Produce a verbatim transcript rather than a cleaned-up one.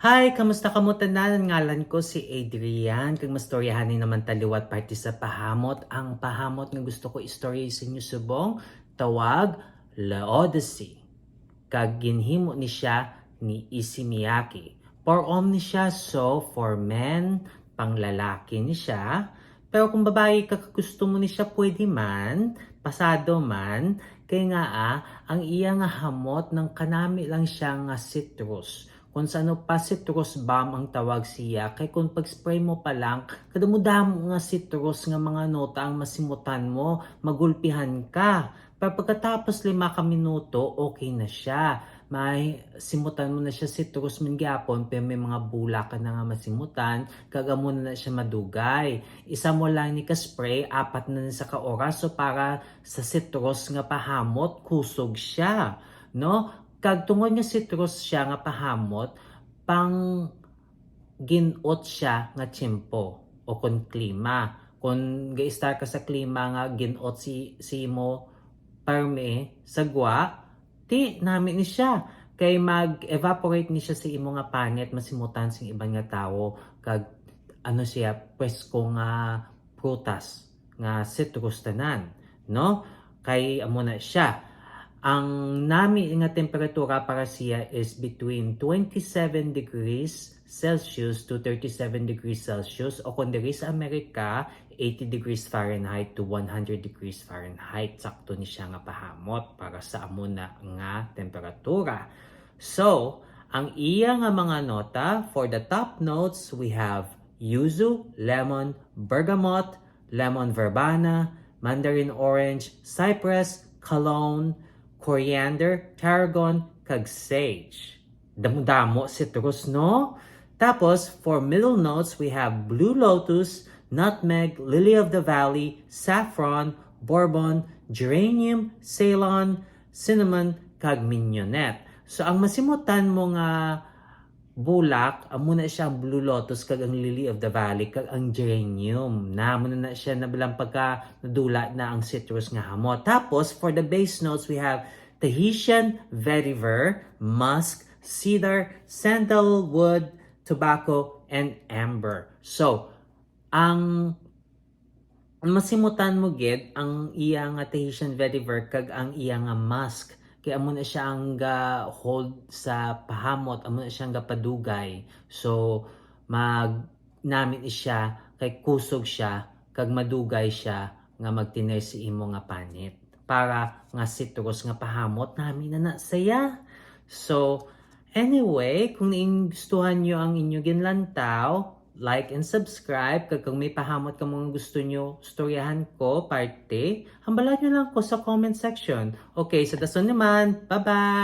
Hi, kamusta kamo tanan? Ngalan ko si Adrian, kag mastoryahan ni naman ta liwat parte sa pahamot. Ang pahamot nga gusto ko istorya sa inyo subong, tawag Laodice. Kag ginhimo ni siya ni Issey Miyake. For all ni siya, so for men, panglalaki ni siya. Pero kung babayi ka, kag gusto mo ni siya, pwede man, pasado man. Kay nga, ah, ang iya nga hamot, nang kanami lang siya nga citrus. Kung sa ano pa, citrus bomb ang tawag siya. Kay kung pag-spray mo pa lang, kadamo-damo nga citrus nga mga nota ang masimutan mo, magulpihan ka. Pero pagkatapos lima ka minuto, okay na siya. May simutan mo na siya, citrus man gyapon, pero may mga bulak ka na nga masimutan, kag amo na na siya madugay. Isa mo lang ni ka-spray, apat na ni sa ka oras. So, para sa citrus nga pahamot, kusog siya, no? Kag tungod nga citrus siya nga pahamot, pang gin-ot siya nga tiyempo o kon klima. Kon ga-start ka sa klima nga gin-ot si, si imo permi sa gwa, ti nami ni siya. Kay mag-evaporate ni siya sa imo nga panit, masimutan sing iban nga tawo, kag ano siya, presko nga prutas, nga citrus tanan, no? Kay amo na siya. Ang nami nga temperatura para siya is between twenty-seven degrees Celsius to thirty-seven degrees Celsius, o kung diri sa Amerika, eighty degrees Fahrenheit to one hundred degrees Fahrenheit. Sakto ni siya nga pahamot para sa amo na nga temperatura. So, ang iya nga mga nota, for the top notes, we have yuzu, lemon, bergamot, lemon verbena, mandarin orange, cypress, cologne, coriander, tarragon, kag sage. Damo-damo citrus, no? Tapos, for middle notes, we have blue lotus, nutmeg, lily of the valley, saffron, bourbon, geranium, ceylon, cinnamon, kag mignonette. So, ang masimutan mo nga bulak, amo na siya ang blue lotus kag ang lily of the valley kag ang geranium. Na, amo na na siya na bilang pagka nadula na ang citrus nga hamot. Tapos, for the base notes, we have Tahitian vetiver, musk, cedar, sandalwood, tobacco, and amber. So, ang masimutan mo gid ang iya nga Tahitian vetiver kag ang iya nga musk. Kay amo na siya ang ga-hold sa pahamot, amo na siya ang gapadugay. So, mag-, nami ni siya, kay kusog siya, kag madugay siya nga magtinir sa imo nga panit. Para nga citrus nga pahamot, nami na na siya. So, anyway, kung naingustuhan nyo ang inyo ginlantaw, like and subscribe. Kag kung may pahamot ka mga gusto nyo storyahan ko, parte, hambalan nyo lang ko sa comment section. Okay, sa dason naman. Bye-bye!